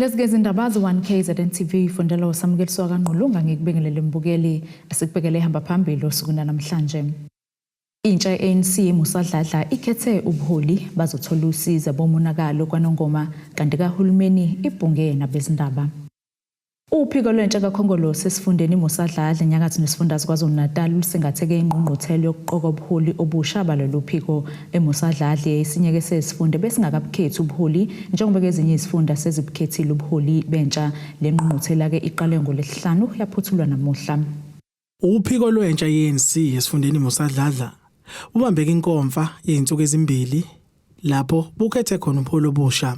Lezi ke izindaba ze-1 KZN TV fundela uSamukeliswa kaNgqulunga ngikubingelele mbukeli esikubhekele ehamba phambili osukwini namhlanje. Intsha ye-ANC eMusa Dladla ikhethe ubuholi bazothola usizo bomonakalo kwaNongoma kanti kahulumeni ibhunge nabezindaba. Uphiko lwentsha kaKhongolose esifundeni iMusa Dladla enyakatho nesifundazwe KwaZulu-Natal lusingatheke ingqungquthela yokuqoka ubuholi obusha balolu phiko eMusa Dladla esinye-ke sezifunda besingakabukhethi ubuholi njengoba kezinye izifunda sezibukhethile ubuholi bentsha. Le ngqungquthela-ke iqale ngoLwesihlanu yaphuthulwa namuhla. Uphiko lwentsha ye-ANC esifundeni iMusa Dladla bubambeke inkomfa yezinsuku ezimbili lapho bukhethe khona ubuholi obusha.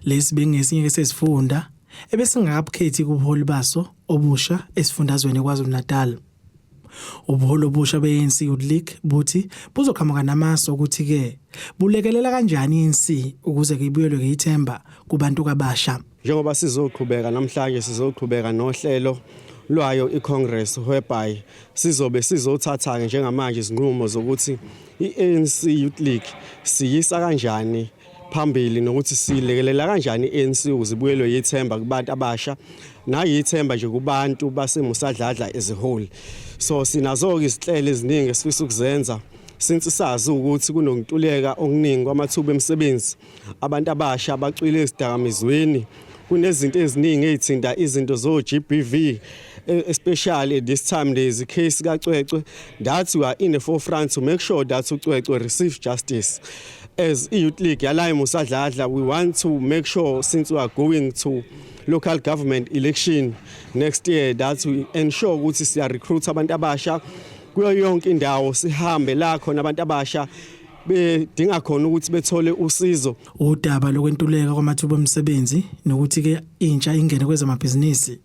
Lesi bengesinye sezifunda ebesingakabukhethi kubuholi baso obusha esifundazweni KwaZulu-Natal. Ubuholi obusha be-ANC Youth League buthi buzoqhamuka namasu okuthi-ke bulekelela kanjani i-ANC ukuze ibuyelwe ithemba kubantu kabasha. Njengoba sizoqhubeka namhlanje sizoqhubeka nohlelo lwayo iCongress whereby sizobe sizothatha-ke njengamanje izinqumo zokuthi i-ANC Youth League siyisa kanjani phambili nokuthi silekelela kanjani i-ANC ukuze ibuyelwe yithemba kubantu abasha nayithemba nje kubantu baseMusadladla as a whole. So sinazo-ke izinhlelo eziningi esifisa ukuzenza since sazi ukuthi kunokuntuleka okuningi kwamathuba emisebenzi, abantu abasha abacwile ezidakamizweni, kunezinto eziningi ezithinta izinto zo-GBV, especially this time there is a case kaCwecwe that we are in the forefront to make sure that uCwecwe receive justice. As i-Youth League yala eMusa Dladla, we want to make sure since we are going to local government election next year that we ensure ukuthi siya recruit abantu abasha kuyo yonke indawo, sihambe la khona abantu abasha bedinga khona ukuthi bethole usizo. Udaba lokwentuleka kwamathuba omsebenzi nokuthi ke intsha ingene kwezamabhizinisi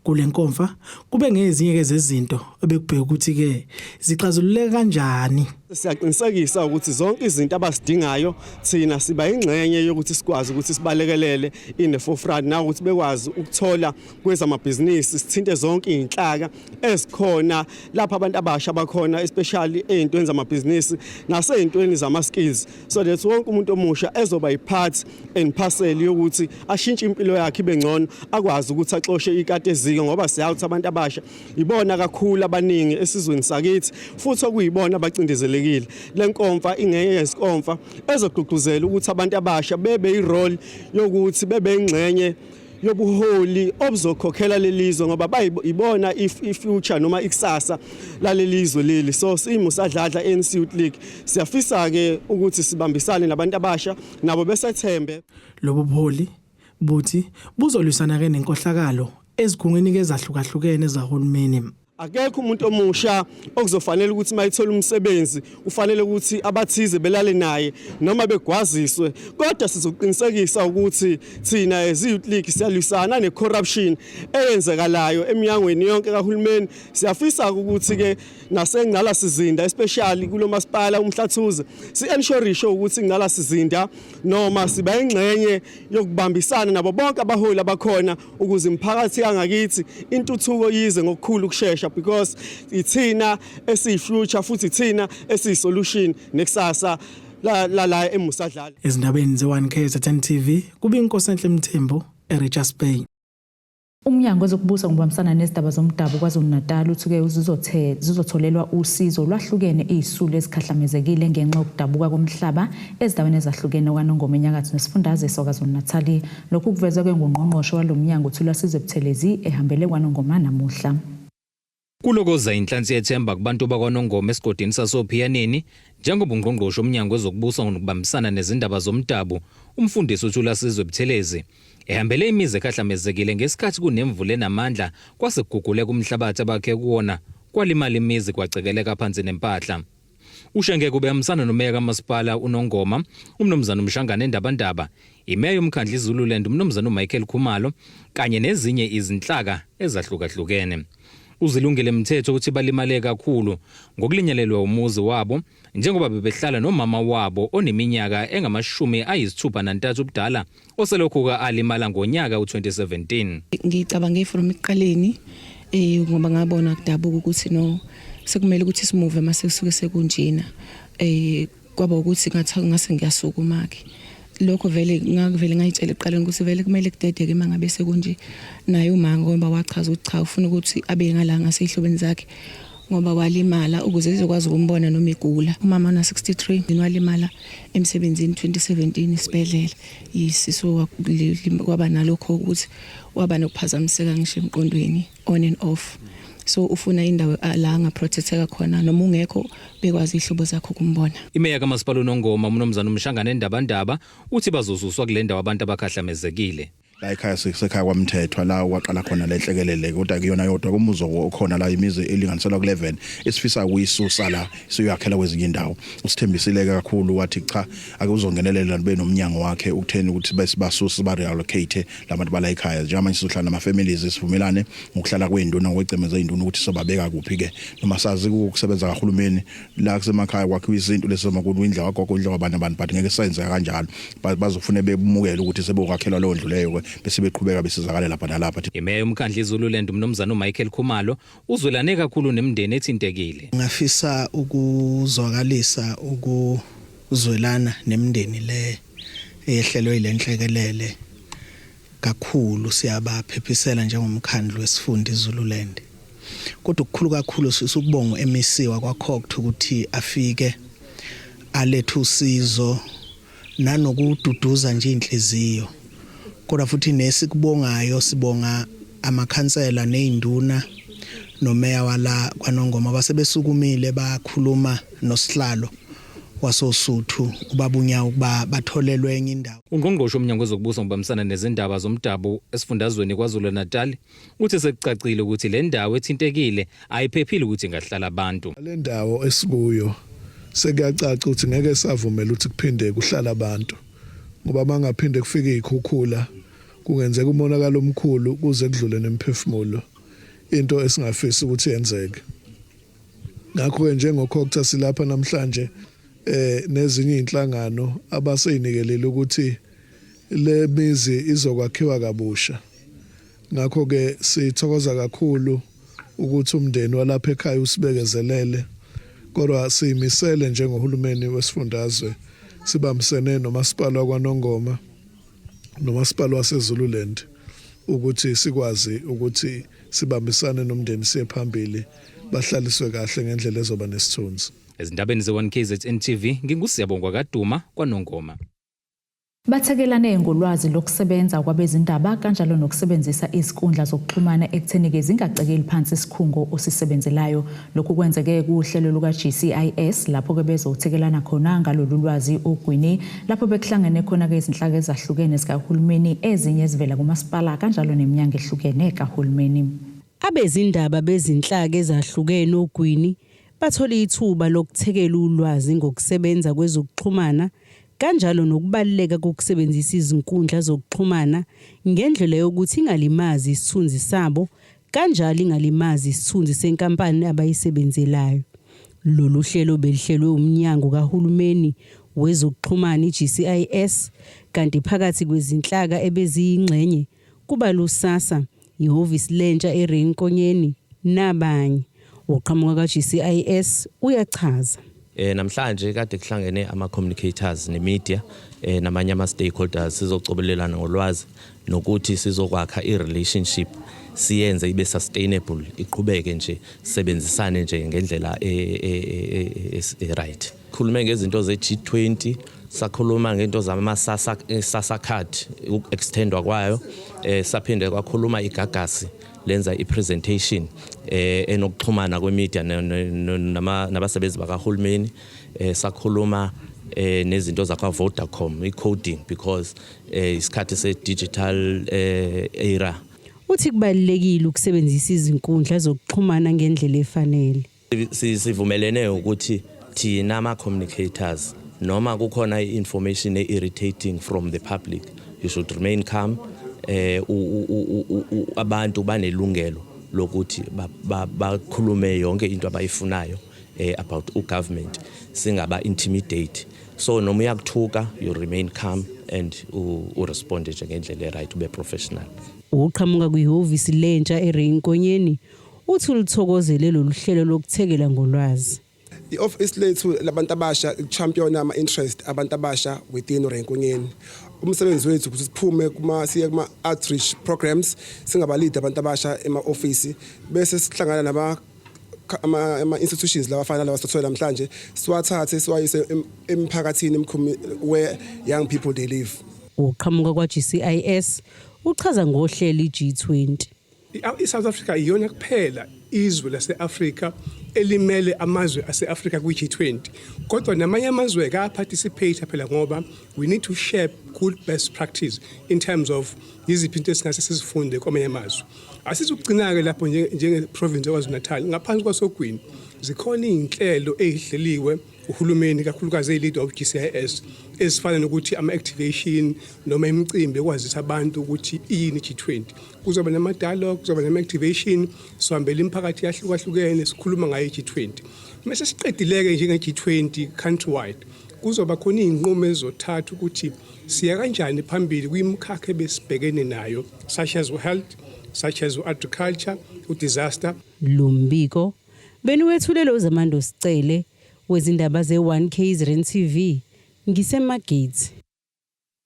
kule nkomfa kube ngezinye ke zezinto ebekubheka ukuthi ke zixazululeka kanjani. Siyaqinisekisa ukuthi zonke izinto abasidingayo thina siba ingxenye yokuthi sikwazi ukuthi sibalekelele in the forefront na ukuthi bekwazi ukuthola kwezamabhizinisi, sithinte zonke izinhlaka ezikhona lapha abantu abasha bakhona, especially ezintweni zamabhizinisi nasey'ntweni zama-skills, so that wonke umuntu omusha ezoba yi-part and parcel yokuthi ashintshe impilo yakhe ibe ngcono, akwazi ukuthi axoshe ikati eziko, ngoba siyazi ukuthi abantu abasha ibona kakhulu abaningi esizweni sakithi futhi okuyibona abacindezelekile. Le nkomfa ingenye yezinkomfa ezogqugquzela ukuthi abantu abasha bebe i-role yokuthi bebe ingxenye yobuholi obuzokhokhela lelizwe, ngoba bayibona i-future noma ikusasa lalelizwe leli. So siyiMusa Dladla ANC Youth League siyafisa ke ukuthi sibambisane nabantu abasha nabo besethembe. Lobu buholi buthi buzolwisana ke nenkohlakalo ezikhungweni ke ezahlukahlukene zahulumeni. Akekho umuntu omusha okuzofanele ukuthi mayithola umsebenzi kufanele ukuthi abathize belale naye noma begwaziswe, kodwa sizoqinisekisa ukuthi thina as Youth League siyalwisana ne-corruption eyenzekalayo eminyangweni yonke kahulumeni. Siyafisa ukuthi ke nasengqalasizinda, especially kulo masipala uMhlathuze, si-ensure ukuthi ingqalasizinda noma siba ingxenye yokubambisana nabo bonke abaholi abakhona ukuze imiphakathi yangakithi intuthuko yize ngokukhulu ukushesha, because ithina esiyi-future futhi ithina esiyi-solution nekusasa la la, la eMusa Dladla. Ezindabeni ze-1 KZN TV kube Inkosenhle Mthembu eRichards Bay. Umnyango wezokubusa ngokubambisana nezindaba zomdabu KwaZulu-Natal uthi-ke zizotholelwa usizo lwahlukene izisulu ezikhahlamezekile ngenxa yokudabuka komhlaba ezindaweni ezahlukene kwaNongoma enyakatho nesifundazwe saKwaZulu-Natal. Lokhu kuvezwe-ke ngungqongqoshe walo mnyango uThulasizwe Buthelezi ehambele kwaNongoma namuhla. Kulokoza inhlansi yethemba kubantu bakwaNongoma esigodini sasoPhiyaneni njengoba ungqongqoshe umnyango wezokubusa ngokubambisana nezindaba zomdabu umfundisi uThulasizwe Buthelezi ehambele imizi ekhahlamezekile ngesikhathi kunemvula enamandla kwase kuguguleka umhlabathi abakhe kuwona, kwalimala imizi, kwacekeleka phansi nempahla. Ushenge kubehambisana nomeya kamasipala uNongoma uMnumzane uMshangane Ndabandaba, imeya yomkhandlu iZululand uMnumzane uMichael Khumalo kanye nezinye izinhlaka ezahlukahlukene. Uzilungile Mthetho ukuthi balimale kakhulu ngokulinyalelwa umuzi wabo njengoba bebehlala nomama wabo oneminyaka engamashumi 63 ubudala oselokhu alimala ngonyaka u2017. Ngicabange from ekuqaleni ngoba ngabona kudabuka ukuthi no, sekumele ukuthi simove mase kusuke sekunjena. Kwaba ukuthi ngathi ngase ngiyasukuma ke. Lokho vele ngakuvele ngayitshela ekuqaleni ukuthi vele kumele kudedeke uma ngabe sekunje. Naye uma ngoba wachaza ukuthi cha, ufuna ukuthi abe ngala ngasezihlobeni zakhe ngoba walimala, ukuze ezokwazi ukumbona noma egula. Umama una 63, walimala emsebenzini 2017 isibhedlela yisiso, kwaba nalokho ukuthi waba nokuphazamiseka ngisho emqondweni, on and off. So ufuna indawo la angaprotecteka khona, noma ungekho bekwazi ihlobo zakho kumbona. Imeya kaMasipala uNongoma, uMnumzana uMshangane Ndabandaba, uthi bazosuswa kule ndawo abantu abakhahlamezekile. La ekhaya sekhaya kwaMthethwa, la waqala khona lenhlekelele, kodwa kuyona yodwa kumuzi okhona la, imizi elinganiselwa ku11 esifisa ukuyisusa la siyoyakhela kwezinye indawo. Usithembisile kakhulu, wathi cha, ake uzongenelela nibe nomnyango wakhe ukutheni ukuthi bese basusa, ba reallocate labantu bala ekhaya. Njengamanje sizohlala nama families, sivumelane ngokuhlala kwenduna, ngokweceme zeyinduna, ukuthi sobabeka kuphi ke, noma sazi ukusebenza kahulumeni la kusemakhaya kwakhiwa izinto lesemakhulu, indlu kagogo, indlu kwabantu abantu, but ngeke senzeka kanjalo. Bazofuna bemukele ukuthi sebokwakhelwa leyo ndlu leyo ke, bese beqhubeka besizakale lapha nalapha. Imeya yomkhandlu iZululand, uMnumzana uMichael Khumalo, uzwelane kakhulu nemindeni ethintekile. Ngafisa ukuzwakalisa ukuzwelana nemindeni le eyehlelwe ilenhlekelele kakhulu. Siyabaphephisela njengomkhandlu wesifunda iZululand, kodwa ukukhulu kakhulu sisukubonga uMEC wakwaCogta ukuthi afike alethe usizo nanokududuza nje inhliziyo. Kodwa futhi nesikubongayo, sibonga amakhansela nezinduna nomeya wala kwaNongoma basebesukumile bakhuluma nosihlalo wasoSuthu, ubaba uNyawo, ukuba batholelwe enye indawo. Ungqongqoshe womnyango wezokubusa ngokubambisana nezindaba zomdabu esifundazweni KwaZulu-Natal uthi sekucacile ukuthi le ndawo ethintekile ayiphephile ukuthi ingahlala abantu. Le ndawo esikuyo sekuyacaca ukuthi ngeke savumela ukuthi kuphinde kuhlala abantu, ngoba mangaphinde kufike izikhukhula kungenzeka umonakalo omkhulu kuze kudlule nemphefumulo, into esingafisi ukuthi yenzeke. Ngakho-ke njengoCogta silapha namhlanje nezinye inhlangano abaseyinikelele ukuthi le mizi izokwakhiwa kabusha. Ngakho-ke sithokoza kakhulu ukuthi umndeni walapha ekhaya usibekezelele, kodwa siyimisele njengohulumeni wesifundazwe sibambisene nomasipala wakwaNongoma nomasipala waseZululand ukuthi sikwazi ukuthi sibambisane nomndeni siye phambili, bahlaliswe kahle ngendlela ezoba nesithunzi. Ezindabeni ze-1 KZN TV, nginguSiyabongwa kaDuma kwaNongoma. Bathekelane ngolwazi lokusebenza kwabezindaba kanjalo nokusebenzisa izinkundla zokuxhumana ekutheni-ke zingacekeli phansi isikhungo osisebenzelayo. Lokhu kwenzeke kuhlelo luka-GCIS lapho-ke bezothekelana khona ngalolu lwazi ogwini, lapho bekuhlangene khona-ke izinhlaka ezahlukene zikahulumeni, ezinye ezivela kumasipala kanjalo neminyango ehlukene kahulumeni. Abezindaba bezinhlaka ezahlukene ogwini bathole ithuba lokuthekela ulwazi ngokusebenza kwezokuxhumana kanjalo nokubaluleka kokusebenzisa izinkundla zokuxhumana ngendlela yokuthi ingalimazi isithunzi sabo, kanjalo ingalimazi isithunzi senkampani abayisebenzelayo. Lolu hlelo belihlelwe umnyango kahulumeni wezokuxhumana i-GCIS, kanti phakathi kwezinhlaka ebeziyingxenye kuba lusasa, ihhovisi lentsha eRay Nkonyeni nabanye. Oqhamuka ka-GCIS uyachaza. Namhlanje kade kuhlangene ama communicators ne media namanye ama stakeholders, sizocobelelana ngolwazi nokuthi sizokwakha i relationship, siyenze ibe sustainable, iqhubeke nje, sebenzisane nje ngendlela e right. Khulume ngezinto ze G20, sakhuluma ngento zama SASSA, SASSA card, ukuextendwa kwayo, saphinde kwakhuluma iGagasi, lenza i-presentation enokuxhumana kwemedia nabasebenzi bakahulumeni, sakhuluma nezinto zakwa Vodacom, i-coding, because isikhathi se-digital era. Uthi kubalulekile ukusebenzisa izinkundla zokuxhumana ngendlela efanele. Sivumelene ukuthi thina ama communicators, noma kukhona i-information e-irritating from the public, you should remain calm. Abantu banelungelo lokuthi bakhulume yonke into abayifunayo about ugovernment, singaba intimidate. So noma uyakuthuka, you remain calm and uresponde nje ngendlela e-right, ube professional. Uqhamuka kwihhovisi lentsha eRay Nkonyeni uthi ulithokozele lolu hlelo lokuthekela ngolwazi. I-office lethu labantu abasha champion ama interest abantu abasha within Ray Nkonyeni. Umsebenzi wethu ukuthi siphume kuma siye kuma outreach programs, singaba-lead abantu abasha ema office, bese sihlangana nama ama institutions lawa afana nalawa sithola namhlanje, siwathathe siwayise emphakathini where young people they live. Uqhamuka kwa-GCIS uchaza ngohlelo i-G20. I-South Africa iyona kuphela izwe lase-Afrika elimele amazwe ase-Afrika kwi-G20, kodwa namanye amazwe ka-participate phela, ngoba we need to share good best practice in terms of yiziphi into esingase sizifunde kwamanye amazwe. Asizukugcina-ke lapho. Njenge-province yaKwaZulu-Natal, ngaphansi kwasogwini, zikhona iy'nhlelo ey'hleliwe uhulumeni, kakhulukazi eyi-lead of GCIS, ezifana nokuthi ama-activation noma imicimbi ekwazisa abantu ukuthi iyini i-G20. Kuzoba nama-dialogue, kuzoba nama-activation, sihambela imiphakathi yahlukahlukene sikhuluma ngayo i-G20. Mase siqedile-ke njenge-G20 countrywide, kuzoba khona iy'nqumo ezizothatha ukuthi siya kanjani phambili kwimikhakha ebesibhekene nayo, such as health, such as agriculture, u-disaster. Lumbiko beniwethulele uZamando Sicele wezindaba ze-1 KZN TV, ngiseMargate.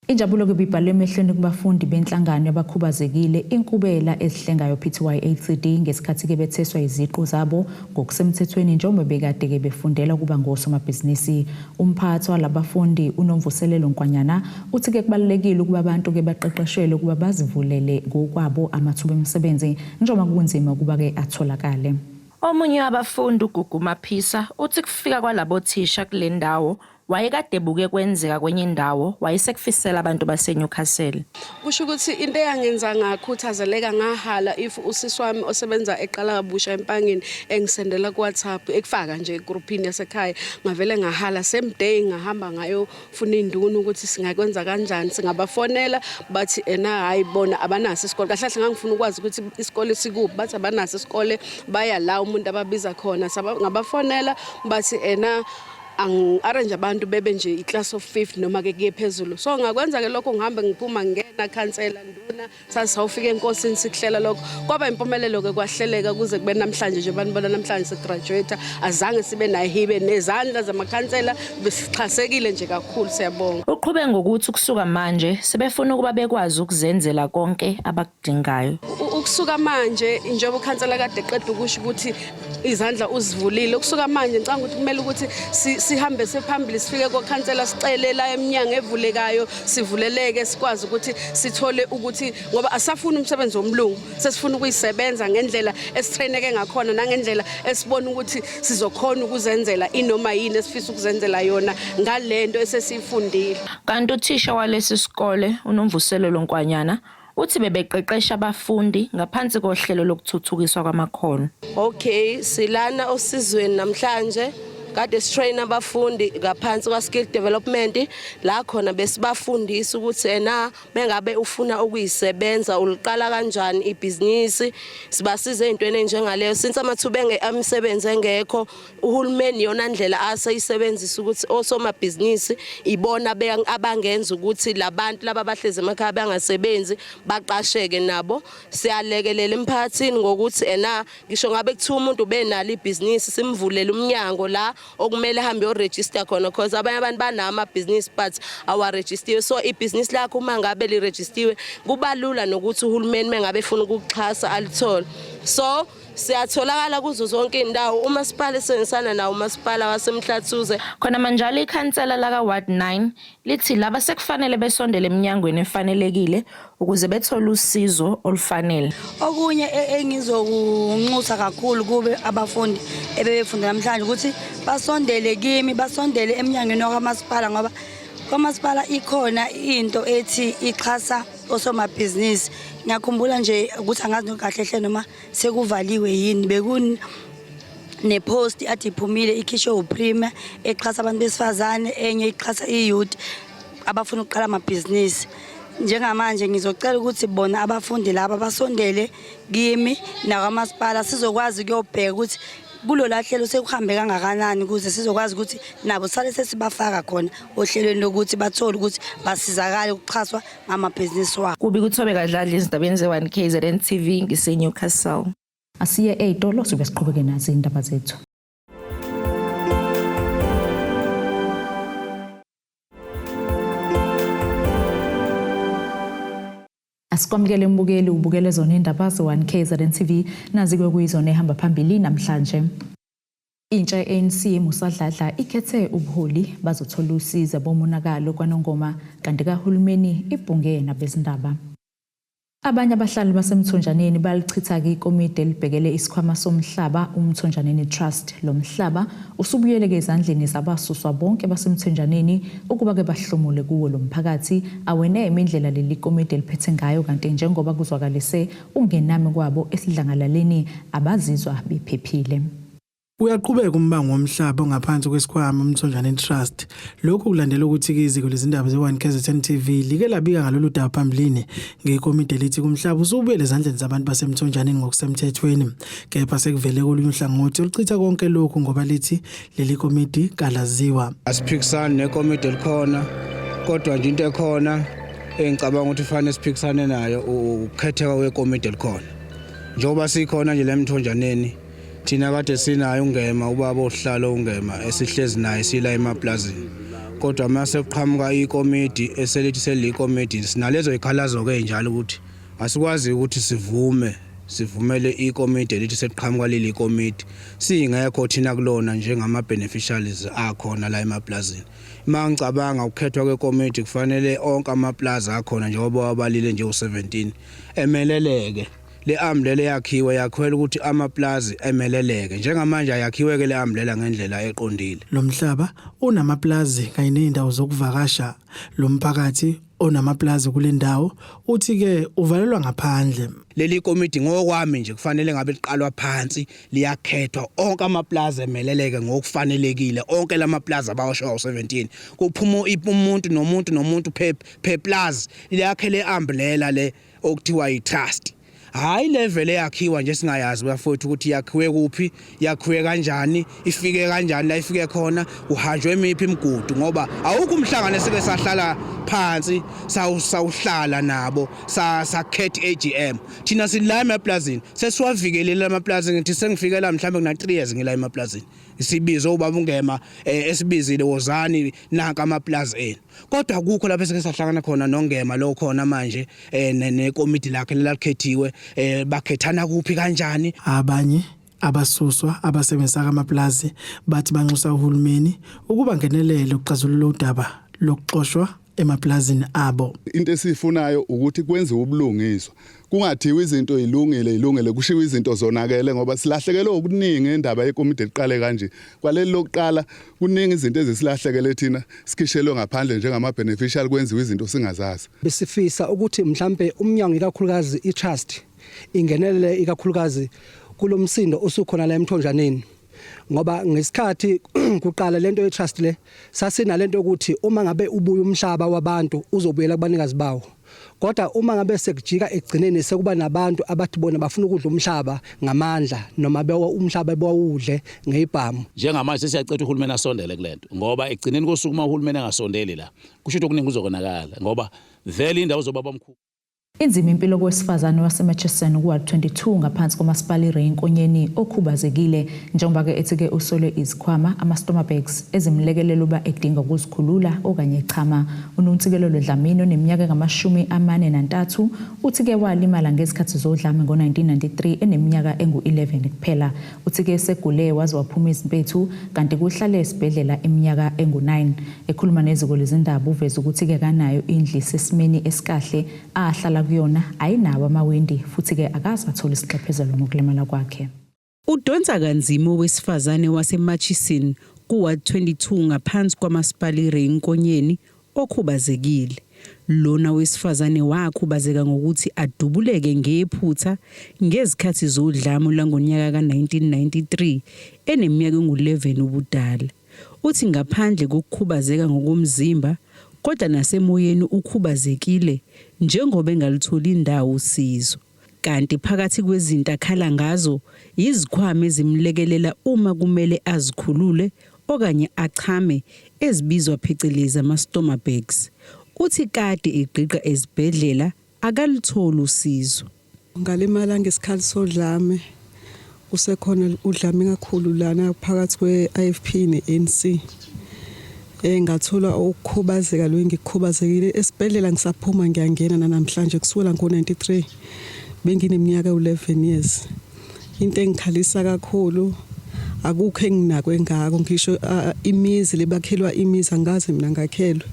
Injabulo ke ibhalwe emehlweni kubafundi benhlangano yabakhubazekile Inkubela Ezihlengayo Pty Ltd ngesikhathi ke betheswa iziqu zabo ngokusemthethweni, njengoba bekade ke befundela ukuba ngosomabhizinisi. Umphathi walabafundi uNomvuselelo Nkwanyana uthi ke kubalulekile ukuba abantu ke baqeqeshelwe ukuba bazivulele ngokwabo amathuba emisebenzi, njengoba kunzima ukuba ke atholakale. Omunye wabafundi, uGugu Maphisa, uthi kufika kwalabo thisha kule ndawo wayekade buke kwenzeka kwenye indawo, wayesekufisela abantu baseNewcastle. Kusho ukuthi into eyangenza ngakhuthazeleka ngahala, if usisi wami osebenza eqala kabusha empangeni engisendela ku-WhatsApp, ekufaka nje egrupini yasekhaya, ngavele ngahala same day, ngahamba ngayofuna iy'nduna ukuthi singakwenza kanjani, singabafonela. Bathi ena hhayi, bona abanaso isikole. Kahle kahle ngangifuna ukwazi ukuthi isikole sikuphi, bathi abanaso isikole, baya la umuntu ababiza khona. Ngabafonela, bathi ena angi-arrange abantu bebe nje i-class of fifth noma ke kuye phezulu. So ngakwenza-ke lokho, ngihambe ngiphuma ngingena khansela, nduna, saze sawufika enkosini sikuhlela lokho. Kwaba impumelelo-ke, kwahleleka kuze kube namhlanje nje banibona namhlanje sigraduate, azange sibe nahibe nezandla zamakhansela, besixhasekile nje kakhulu, siyabonga. Uqhube ngokuthi kusuka manje sebefuna ukuba bekwazi ukuzenzela konke abakudingayo. Ukusuka manje, njengoba ukhansela kade eqeda ukusho ukuthi izandla uzivulile, ukusuka manje ngicabanga ukuthi kumele ukuthi sihambe sephambili, sifike kokhansela, sicele la eminyango evulekayo, sivuleleke, sikwazi ukuthi sithole ukuthi, ngoba asafuni umsebenzi womlungu, sesifuna ukuyisebenza ngendlela esitraineke ngakhona nangendlela esibona ukuthi sizokhona ukuzenzela inoma yini esifisa ukuzenzela yona ngalento esesiyifundile. Kanti uthisha walesi sikole uNomvuselelo Nkwanyana uthi bebeqeqesha abafundi ngaphansi kohlelo lokuthuthukiswa kwamakhono. Okay, silana osizweni namhlanje, kade sitrain abafundi ngaphansi kwa skill development, la khona besibafundisa ukuthi ena mengabe ufuna ukuyisebenza uliqala kanjani ibhizinisi. Sibasiza ezintweni enjengaleyo since amathuba emisebenzi engekho. Uhulumeni yona ndlela aseyisebenzisa ukuthi osomabhizinisi ibona abangenza ukuthi labantu laba abahlezi emakhaya bangasebenzi baqasheke nabo. Siyalekelela emphakathini ngokuthi ena ngisho ngabe kuthiwa umuntu ubenalo ibhizinisi, simvulele umnyango la okumele ahambe yoregister khona, because abanye abantu banawo amabhizinisi but awarejistiwe. So ibhizinisi lakho uma ngabe lirejistiwe, kuba lula nokuthi uhulumeni mengabe efuna ukukuxhasa alithole. So siyatholakala kuzo zonke iy'ndawo, umasipala esebenzisana nawo, umasipala waseMhlathuze. Khona manjalo, ikhansela laka-Ward 9 lithi laba sekufanele besondele eminyangweni efanelekile ukuze bethole usizo olufanele. Okunye engizokunxusa kakhulu kube abafundi ebebefunda namhlanje ukuthi basondele kimi, basondele eminyangweni wakamasipala, ngoba kwamasipala ikhona into ethi ixhasa osomabhizinisi. Ngiyakhumbula nje ukuthi angazi kahle hle noma sekuvaliwe yini, bekun nepost athi iphumile, ikhishwe uPremier, exhasa abantu besifazane, enye ixhasa i-youth abafuna ukuqala amabhizinisi. Njengamanje ngizocela ukuthi bona abafundi laba basondele kimi nakwamasipala, sizokwazi ukuyobheka ukuthi kulo hlelo sekuhambe kangakanani, ukuze sizokwazi ukuthi nabo sale sesibafaka khona ohlelweni lokuthi bathole ukuthi basizakale ukuxhaswa ngamabhizinisi wabo. Kubi kuThobeka Dladla ezindabeni ze-1 KZN TV, ngise-Newcastle. Asiye ey'tolo, sibe siqhubeke nazo iy'ndaba zethu. Asikwamukele mbukeli ubukele zona indaba ze-1 KZN TV nazi kwekuyizona ehamba phambili namhlanje. Intsha ye-ANC eMusa Dladla ikhethe ubuholi bazothola usizo bomonakalo kwaNongoma kanti kahulumeni ibhunge nabezindaba. Abanye abahlali baseMthonjaneni balichitha-ke ikomidi elibhekele isikhwama somhlaba uMthonjaneni Trust. Lo mhlaba usubuyele-ke ezandleni zabasuswa bonke baseMthonjaneni ukuba-ke bahlomule kuwo lo mphakathi. Aweneme indlela leli komidi eliphethe ngayo kanti njengoba kuzwakalise ukungenami kwabo esidlangalaleni abazizwa bephephile. Uyaqhubeka umbango womhlaba ongaphansi kwesikhwama uMthonjaneni Trust. Lokhu kulandela ukuthi-ke iziko lezindaba ze-1 KZN TV like labika ngalolu daba phambilini ngekomidi elithi kumhlaba usubuyele ezandleni zabantu baseMthonjaneni ngokusemthethweni. Kepha sekuvele kolunye uhlangothi oluchitha konke lokhu ngoba lithi leli komidi kalaziwa. Asiphikisani nekomidi elikhona kodwa nje into ekhona engicabanga ukuthi kufanele siphikisane nayo ukukhetheka kwekomidi elikhona. Njengoba sikhona nje la eMthonjaneni thina kade sinayo uNgema ubaba ohlala uNgema esihlezi naye sila emaplazini kodwa uma sekuqhamuka ikomidi eselithi seliyikomidi sinalezo yikhalazo-ke njalo ukuthi asikwazi ukuthi sivume sivumele ikomidi elithi seliqhamuka leli komidi singekho thina kulona njengama-beneficiaries akhona la emaplazini. Uma ngicabanga ukukhethwa kwekomidi kufanele onke amaplazi akhona njengoba wabalile nje u-17 emeleleke. Le umbrella yakhiwe yakhwela ukuthi amaplazi emeleleke. Njengamanje ayakhiwe-ke le umbrella ngendlela eqondile. Lo mhlaba unamaplazi kanye nezindawo zokuvakasha. Lo mphakathi onamaplazi kule ndawo uthi-ke uvalelwa ngaphandle. Leli komidi ngokwami nje kufanele ngabe liqalwa phansi liyakhethwa onke amaplazi emeleleke ngokufanelekile onke lamaplazi abawasho awu-17 kuphuma umuntu nomuntu nomuntu per plaza liyakhe le umbrella le okuthiwa yi-trust. Hhayi le vele yakhiwa nje singayazi bafowethu ukuthi yakhiwe kuphi, yakhiwe kanjani, ifike kanjani la ifike khona, kuhanjwe emiphi imigudu ngoba awukho umhlangano esike sahlala phansi sawuhlala nabo sakhetha i-AGM. Thina sila emaplazini sesiwavikelile amaplazi ngithi sengifike la mhlawumbe kuna 3 years ngila emaplazini. Sibize ubaba uNgema esibizile wozani nanka amaplazi enu. Kodwa akukho lapho esike sahlangana khona noNgema lo khona manje nekomidi lakhe lelalikhethiwe bakhethana kuphi kanjani. Abanye abasuswa abasebenzisa amaplazi bathi banxusa uhulumeni ukuba ngenelele ukuxazulula udaba lokuxoshwa emaplazini abo. Into esiyifunayo ukuthi kwenziwe ubulungiswa, kungathiwa izinto yilungile yilungile kushiwo izinto zonakele ngoba silahlekelwe okuningi indaba yekomidi eliqale kanje. Kwaleli lokuqala kuningi izinto ezisilahlekele thina sikhishelwe ngaphandle njengama beneficial kwenziwe izinto singazazi. Besifisa ukuthi mhlambe umnyango ikakhulukazi i-trust ingenelele ikakhulukazi kulomsindo osukhona la eMthonjaneni ngoba ngesikhathi kuqala lento ye-trust le sasinalento ukuthi uma ngabe ubuya umhlaba wabantu uzobuyela kubanikazi bawo. Kodwa uma ngabe sekujika ekugcineni sekuba nabantu abathi bona bafuna ukudla umhlaba ngamandla noma bewa umhlaba bawudle ngeyibhamu. Njengamanje sesiyacela uhulumeni asondele kulento ngoba ekugcineni kosuku uma uhulumeni engasondeli la kusho ukuthi okuningi kuzokonakala ngoba vele indawo zobabamkhulu. Inzima impilo kowesifazane waseMurchison kuWard 22 ngaphansi koMasipala iRay Nkonyeni okhubazekile njengoba-ke ethi-ke usolwe izikhwama ama-stoma bags ezimlekelela uba edinga ukuzikhulula okanye echama. UNontsikelelo Dlamini oneminyaka engu-43 uthi-ke walimala ngezikhathi zodlame ngo-1993 eneminyaka engu-11 kuphela. Uthi-ke esegule waze waphuma izimpethu kanti kuhlale esibhedlela iminyaka engu-9. Ekhuluma neziko lezindaba uveze ukuthi-ke kanayo indlu isesimeni esikahle ahlala kuyona ayinawo amawindi futhi-ke akaze athole isixephezelo ngokulimala kwakhe. Udonsa kanzima owesifazane waseMurchison ku-Ward 22 ngaphansi kwaMasipala iRay Nkonyeni okhubazekile. Lona wesifazane wakhubazeka ngokuthi adubuleke ngephutha ngezikhathi zodlame lwangonyaka ka-1993 eneminyaka engu-11 ubudala. Uthi ngaphandle kokukhubazeka ngokomzimba kodwa nasemoyeni ukhubazekile njengoba engalutholi ndawo usizo. Kanti phakathi kwezinto akhala ngazo yizikhwama ezimlekelela uma kumele azikhulule okanye achame ezibizwa phecelezi ama-stoma bags. Uthi kade egqigqa ezibhedlela akalutholi usizo. Ngalimala ngesikhathi sodlame usekhona udlame kakhulu lana phakathi kwe-IFP ne-ANC. Eh ngathola ukukhubazeka lo ngikukhubazekile esibhedlela ngisaphuma ngiyangena namhlanje kusukela ngo-93 bengineminyaka u-11 years. Into engikhalisa kakhulu akukho enginakwe ngako ngisho imizi lebakhelwa imizi angaze mina ngakhelwe.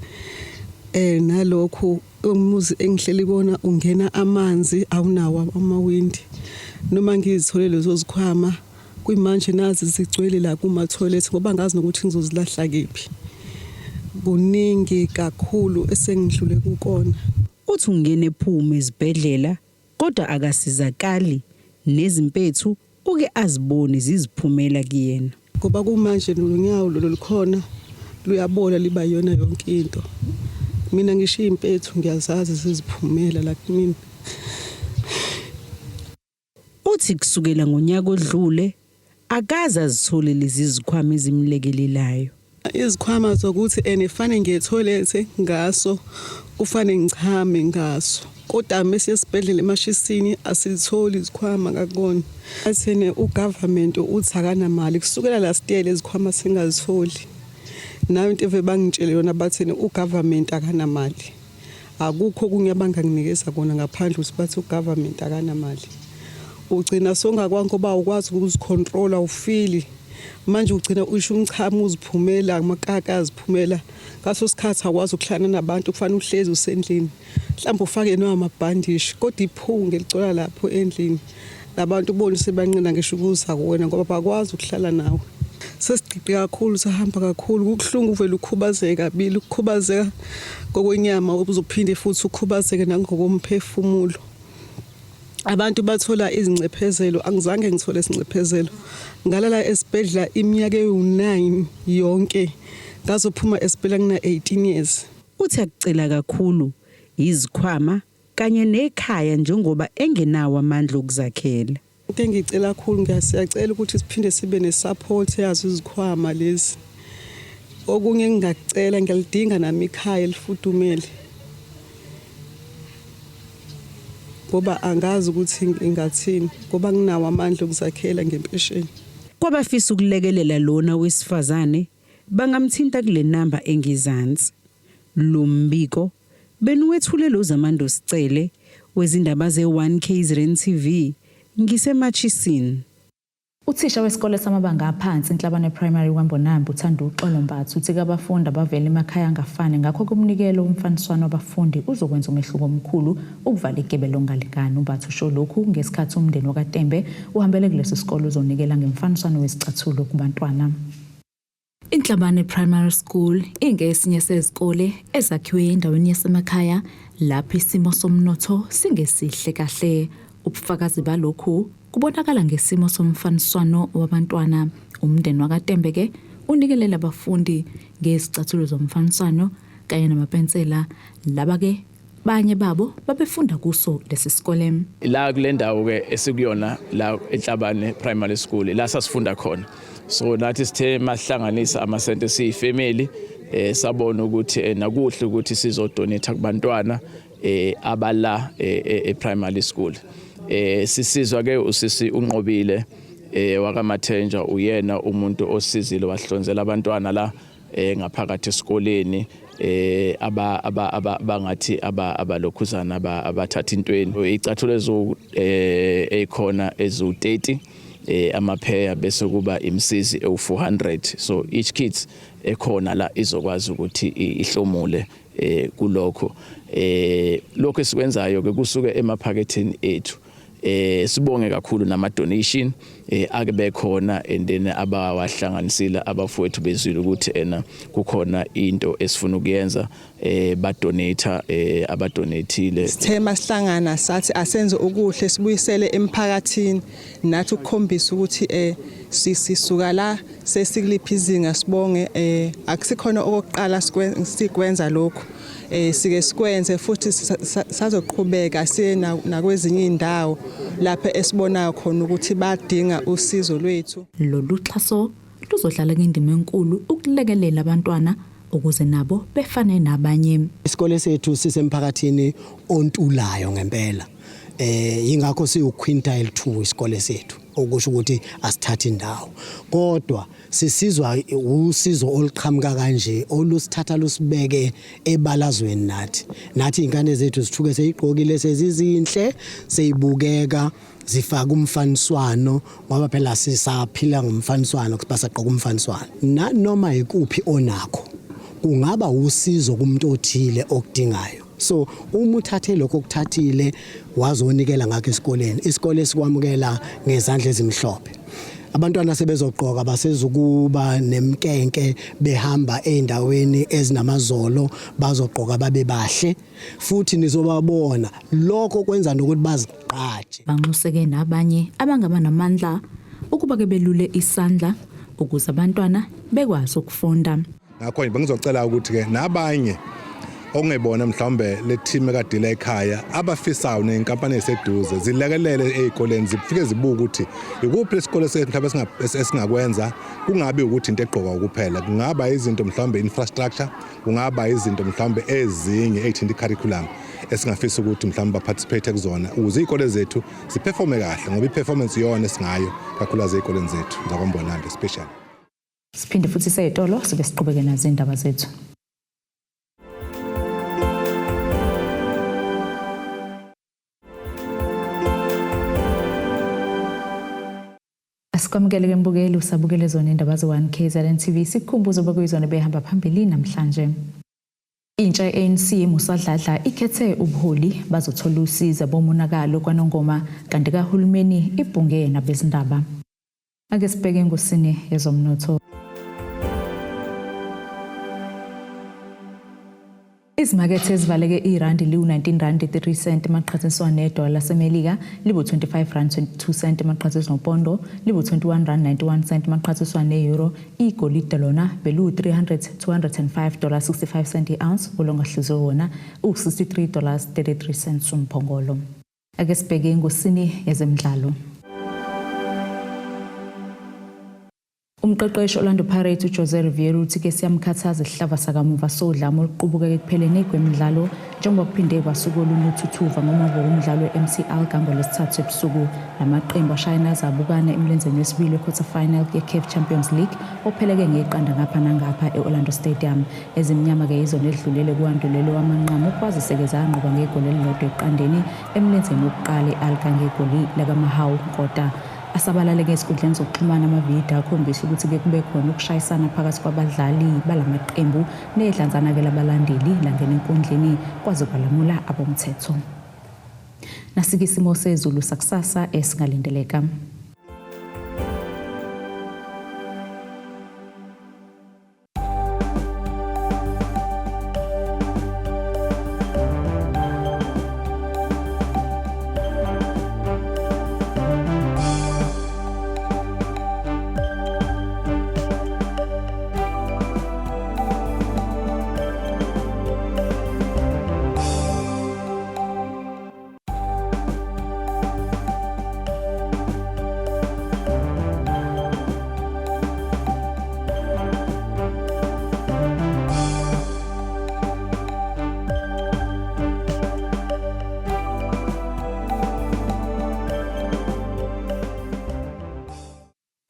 Eh nalokhu umuzi engihleli kona ungena amanzi awunawo amawindi noma ngizithole lezo zikhwama Kuyimanje nazi zigcwele la kuma toilet ngoba ngazi nokuthi ngizozilahla kephi. Kuningi kakhulu esengidlule kukona. Uthi ungena ephume ezibhedlela kodwa akasizakali nezimpethu uke azibone ziziphumela kuyena. Ngoba kumanje nolunyawo lolu lukhona luyabola liba yona yonke into. Mina ngisho iy'mpethu ngiyazazi ziziphumela la kumina. Uthi kusukela ngonyaka odlule akaze azithole lezi zikhwama ezimlekelelayo. Izikhwama zokuthi ene fane ngiye toilet ngaso kufane ngichame ngaso kodwa mese esibhedlela emashisini asilitholi izikhwama ngakubona athene ugovernment uthi akanamali kusukela last year lezikhwama singazitholi nayo into eve bangitshele yona bathene ugovernment akanamali Akukho okunye abanganginikeza kona ngaphandle ukuthi bathi ugovernment akanamali. Ugcina songakwangi ngoba awukwazi ukuzicontrola awufili. Manje ugcina usho umchamo uziphumela amakaka aziphumela. Ngaso sikhathi awukwazi ukuhlala nabantu kufanele uhlezi usendlini. Mhlawumbe ufake namabhandishi kodwa iphunga eligcola lapho endlini. Labantu ubone sebanqina ngisho ukuza kuwena ngoba bakwazi ukuhlala nawe. Sesigqiqe kakhulu sahamba kakhulu kubuhlungu uvele ukhubazeke kabili ukukhubazeka kokwenyama uzophinde futhi ukhubazeke nangokomphefumulo. Abantu bathola izincephezelo angizange ngithole isincephezelo. Ngalala esibhedlela iminyaka ewu-9 yonke ngazophuma esibhedlela ngina-18 years. Uthi akucela kakhulu yizikhwama kanye nekhaya njengoba engenawo amandla okuzakhela. Into engiyicela kakhulu ngiyasiyacela ukuthi siphinde sibe ne-support yazo izikhwama lezi. Okunye engingakucela ngiyalidinga nami ikhaya elifudumele ngoba angazi ukuthi ngingathini ngoba nginawo amandla okuzakhela ngempesheni. Kwabafisa ukulekelela lona wesifazane bangamthinta kule namba engezansi. Lo mbiko Beniwethulelwa uZamando Sicele wezindaba ze-One KZN TV, ngiseMatchisini. Uthisha wesikole samabanga aphansi iNhlabane Primary kwaMbonambi uThanduxolo Mbatha uthi kabafundi abavela emakhaya angafani ngakho-ke umnikelo womfaniswano wabafundi uzokwenza umehluko omkhulu ukuvala igebe lokungalingani. UMbatha usho lokhu ngesikhathi umndeni wakaTembe uhambele kulesi sikole uzonikela ngemfaniswano wezicathulo kubantwana. Inhlabane Primary School ingesinye sezikole ezakhiwe endaweni yasemakhaya lapho isimo somnotho singesihle kahle. Ubufakazi balokhu kubonakala ngesimo somfaniswano wabantwana. Umndeni wakaTembe ke unikelela abafundi ngezicathulo zomfaniswano kanye namapensela. Laba ke Banye babo babefunda kuso lesi sikole. La kule ndawo ke esikuyona la eNhlabane Primary School la sasifunda khona. So nathi sithe mahlanganisa amasente siyifamily eh sabona ukuthi eh, nakuhle ukuthi sizodonate kubantwana eh abala eh, eh, e primary school. Eh sisizwa ke usisi unqobile eh wakaMathenjwa uyena umuntu osizile wahlonzela abantwana la eh ngaphakathi esikoleni eh aba aba bangathi aba abalokhuzana abathatha intweni icathulo ezu eh ezikhona ezu 30 eh amapheya bese kuba imsizi ewu400 so each kids ekhona la izokwazi ukuthi ihlomule eh kulokho eh lokho esikwenzayo ke kusuke emaphaketheni ethu eh sibonge kakhulu nama donation eh ake bekhona and then abawahlanganisile abafowethu bezwile ukuthi ena kukhona into esifuna ukuyenza eh ba donate eh abadonatile Sithe masihlangana sathi asenze okuhle sibuyisele emphakathini nathi ukukhombisa ukuthi eh sisuka la sesikuliphi izinga sibonge eh akusikhona okokuqala sikwenza lokhu eh sike sikwenze futhi sazoqhubeka siye nakwezinye indawo lapho esibonayo khona ukuthi badinga usizo lwethu. Lolu xhaso luzodlala indima enkulu ukulekelela abantwana ukuze nabo befane nabanye. Isikole sethu sisemphakathini ontulayo ngempela. Eh ingakho siwu quintile 2 isikole sethu. okusho ukuthi asithathi indawo kodwa sisizwa usizo oluqhamuka kanje olusithatha lusibeke ebalazweni nathi nathi izingane zethu zithuke seyigqokile sezizinhle seyibukeka zifaka umfaniswano ngoba phela sisaphila ngomfaniswano basagqoka umfaniswano nanoma ikuphi onakho kungaba usizo kumuntu othile okudingayo so uma uthathe lokho okuthathile wazonikela ngakho esikoleni isikole sikwamukela ngezandla ezimhlophe abantwana sebezogqoka basezukuba nemkenke behamba ezindaweni ezinamazolo bazogqoka babe bahle futhi nizobabona lokho kwenza nokuthi bazigqaje banxuseke nabanye abangaba namandla ukuba ke belule isandla ukuze abantwana bekwazi ukufunda ngakho nje bengizocela ukuthi ke nabanye okungebona mhlawumbe le team ekadila ekhaya abafisayo nezinkampani eziseduze zilekelele ezikoleni zifike zibuke ukuthi ikuphi lesikole sethu mhlawumbe esingakwenza kungabi ukuthi into egqoka kuphela kungaba izinto mhlawumbe infrastructure kungaba izinto mhlawumbe ezinye ezithinta i-curriculum esingafisa ukuthi mhlawumbe baparticipate kuzona ukuze iy'kole zethu ziperforme kahle ngoba i-performance iyona esingayo kakhulukazi ey'koleni zethu zakwambonambi especially. Siphinde futhi seyitolo sibe siqhubeke nazo indaba zethu. Asikwamukele ke mbukeli usabukele zona indaba ze-1 KZN TV sikukhumbuza obekuyizona behamba phambili namhlanje. Intsha ye-ANC eMusa Dladla ikhethe ubuholi bazothola usizo bomonakalo kwaNongoma kanti kahulumeni ibhunge nabezindaba. Ake sibheke engosini yezomnotho. Izimakethe ezivaleke irandi liwu-19 rand 3 cent emaqhathaniswa nedola laseMelika libu-25 rand 22 cent emaqhathaniswa nopondo libu-21 rand 91 cent emaqhathaniswa ne-euro igolide lona beliwu-300 205 dollars 65 cent i-ounce ulongahluzwe wona uwu-63 dollars 33 cents umphongolo. Ake sibheke engosini yezemidlalo. Umqeqeshi Orlando Pirates uJose Riveiro uthi ke siyamkhathaza isihlava sakamuva sodlame oluqubuka ekupheleni kwemidlalo njengoba kuphinde kwasuka olunye uthuthuva ngomuva komdlalo we-MC Alger ngolwesithathu ebusuku. Lamaqembu ashayana azabukana emlenzeni wesibili we-quarter final ye-CAF Champions League opheleke ngeqanda ngapha nangapha e-Orlando Stadium. Ezimnyama-ke yizona edlulele kuwandulelo wamanqamu kwazise-ke zanqoba ngegoli elilodwa eqandeni emlenzeni wokuqala e-Alger ngegoli lakaMahau Nkota. Asabalaleke ezinkundleni zokuxhumana amavidiyo akhombisa ukuthi-ke kube khona ukushayisana phakathi kwabadlali balamaqembu nedlanzana-ke labalandeli langena enkundleni kwaze kwalamula abomthetho. Nasike isimo sezulu sakusasa esingalindeleka.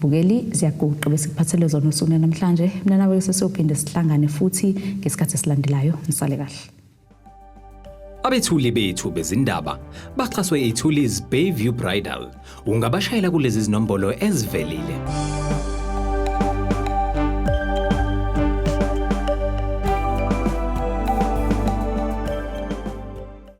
Bukeli ziyaguqa besikuphathele zona usuku namhlanje mina nawe sesiyophinde sihlangane futhi ngesikhathi esilandelayo nisale kahle. Abethuli bethu bezindaba baxhaswe iThuli's Bayview Bridal. Ungabashayela kulezi zinombolo ezivelile.